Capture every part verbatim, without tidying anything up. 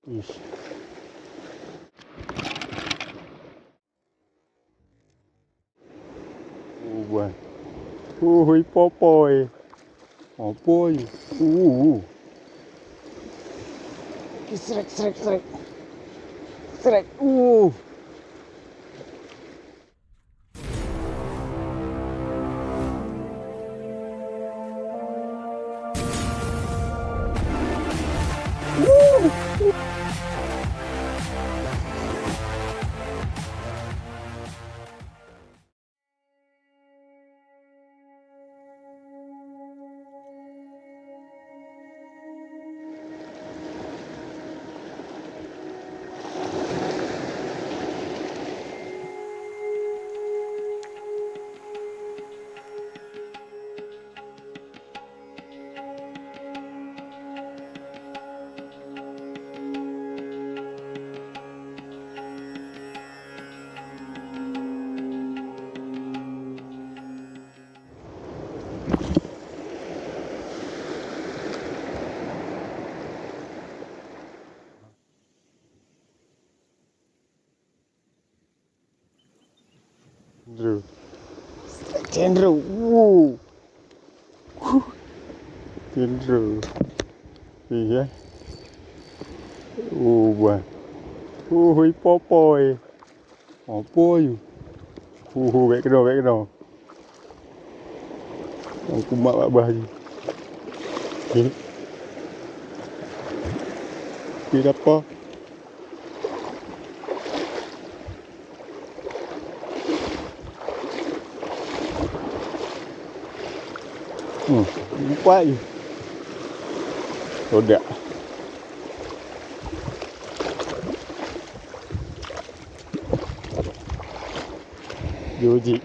Ish. Oh, buah. Hui, popoi. Popoi. Uh. Srek, srek, srek. Srek. Uh. Cendru. Cendru. Wuh. Cendru. Iya. Oh, buah. Oh, hui, popoi. Popoi. Oh, bèk keudroe, bèk keudroe. Aku mak bak bah jih. Okey. Okey, dah apa? Hmm, empat je. Rodak. Jujik.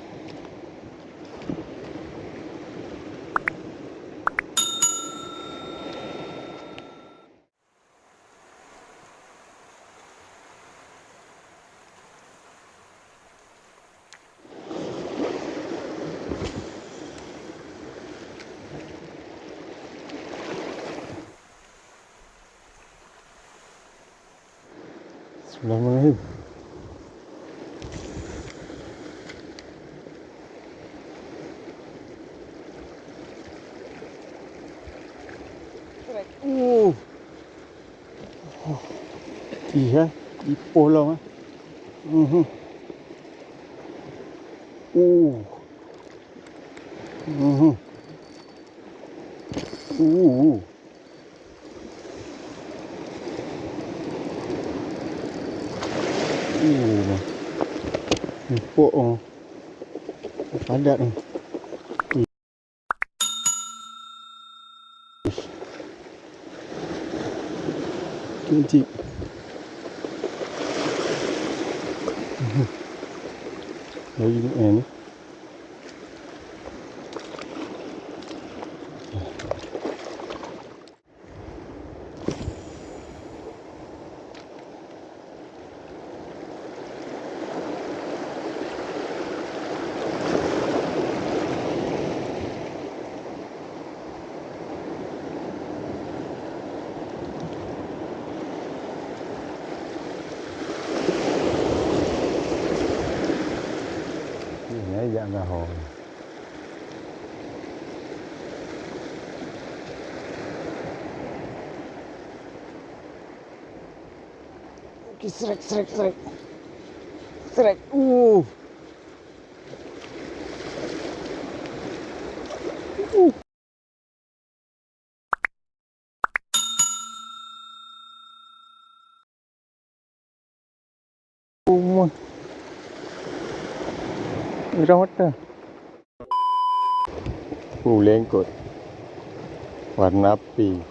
Bismillahirrahmanirrahim. Uh. Ih, eh. Ipoh lom, eh. Mhm. Uh. Mhm. Uh. Uh. Empuk, oh. Padat, oh. Kecil. Lagi ni, eh, ni. Ih, nyan jak gaho. Oke, srek, srek, srek. Srek. Uh. Uh. Umoh. Irong mata. Uleng kot. Warna pink.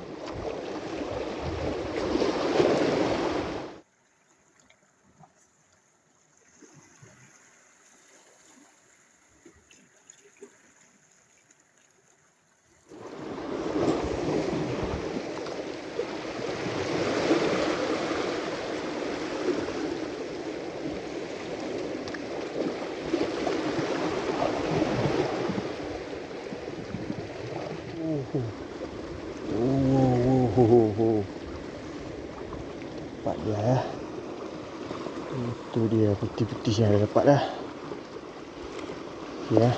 Oho. Oho, oho, oho. Dapat dia, ya. Itu dia putih-putih yang ada dapat dah. Ya.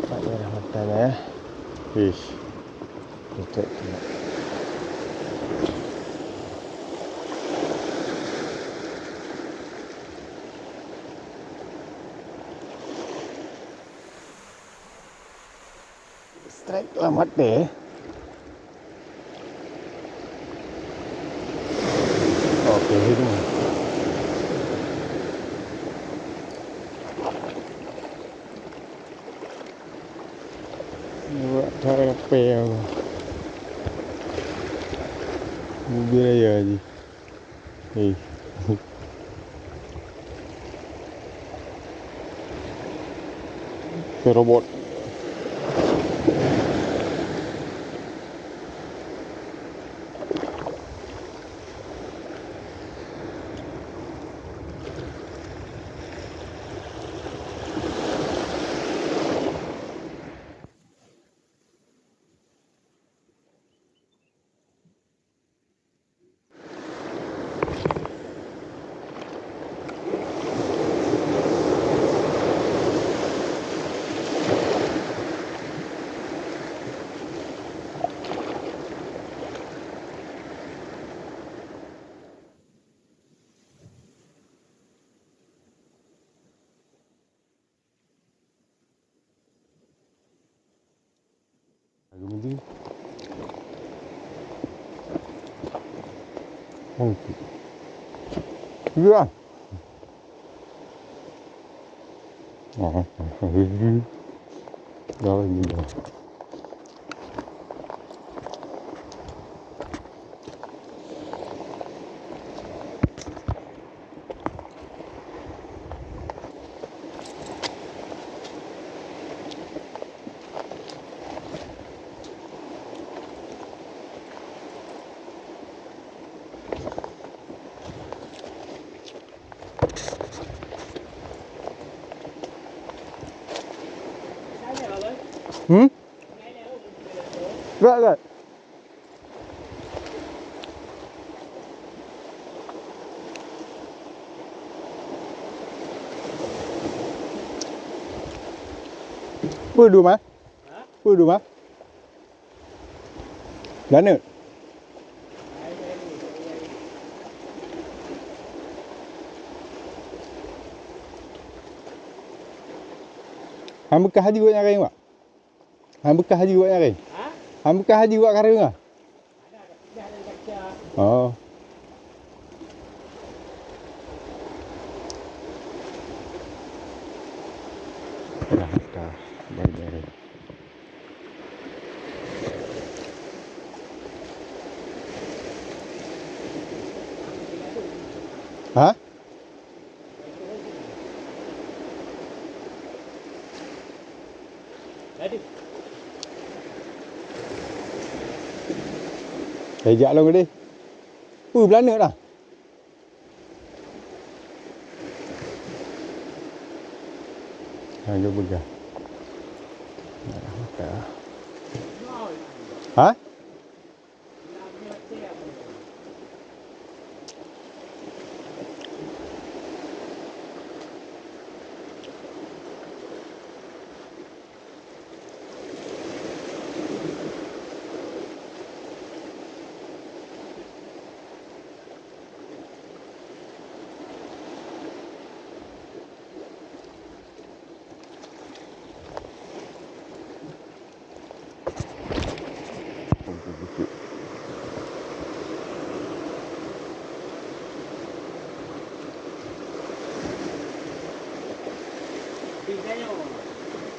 Dapat dia dah mata dah, ya. Ish. Cocok tu. Strike lah mati. Okey, sini. Buat cara apa ya? Mobil raya je. Hei. Robot. Geumeuji. Oh. Iya. Oh. Dah lagi dah. Hmm? Gak, gak. Peue dum, ah? Peue dum, ah? Planet. Han beukah haji awak nyang laén, Wak? Han beukah haji awak nyang laén? Ha? Han beukah haji awak kareueng ah? Oh. Dah, dah. Baik, baik. Ha? Eh, jak lôn keudeh. Peue planet dah. Ha, geupeugah. Ha?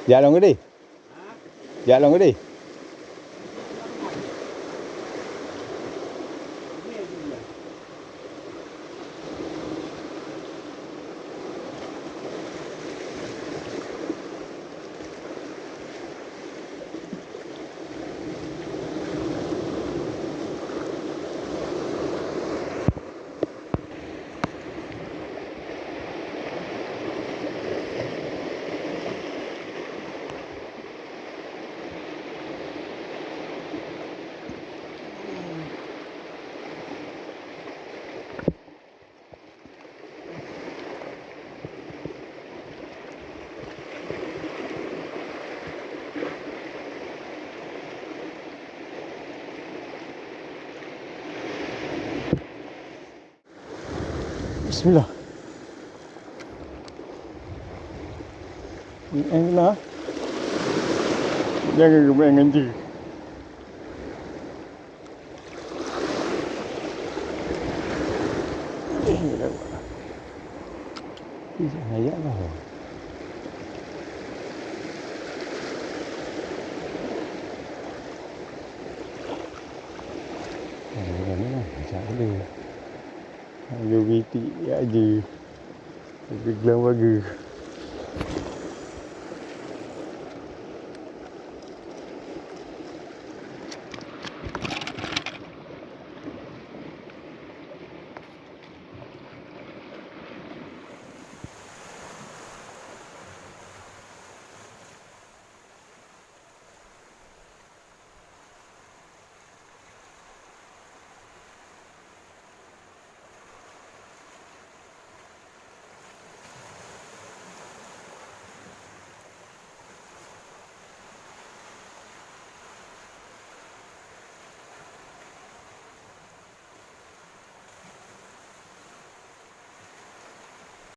Jak lôn keudeh. Jak lôn keudeh. Bismillah. Ngon na. Jangan geumeu'en ngon jih. Eh, ya Allah. Ih, jangan ajak lah. Nah, jangan ni lah. Ajak dulu. Ayo bitik aja. Tapi gelang bagus.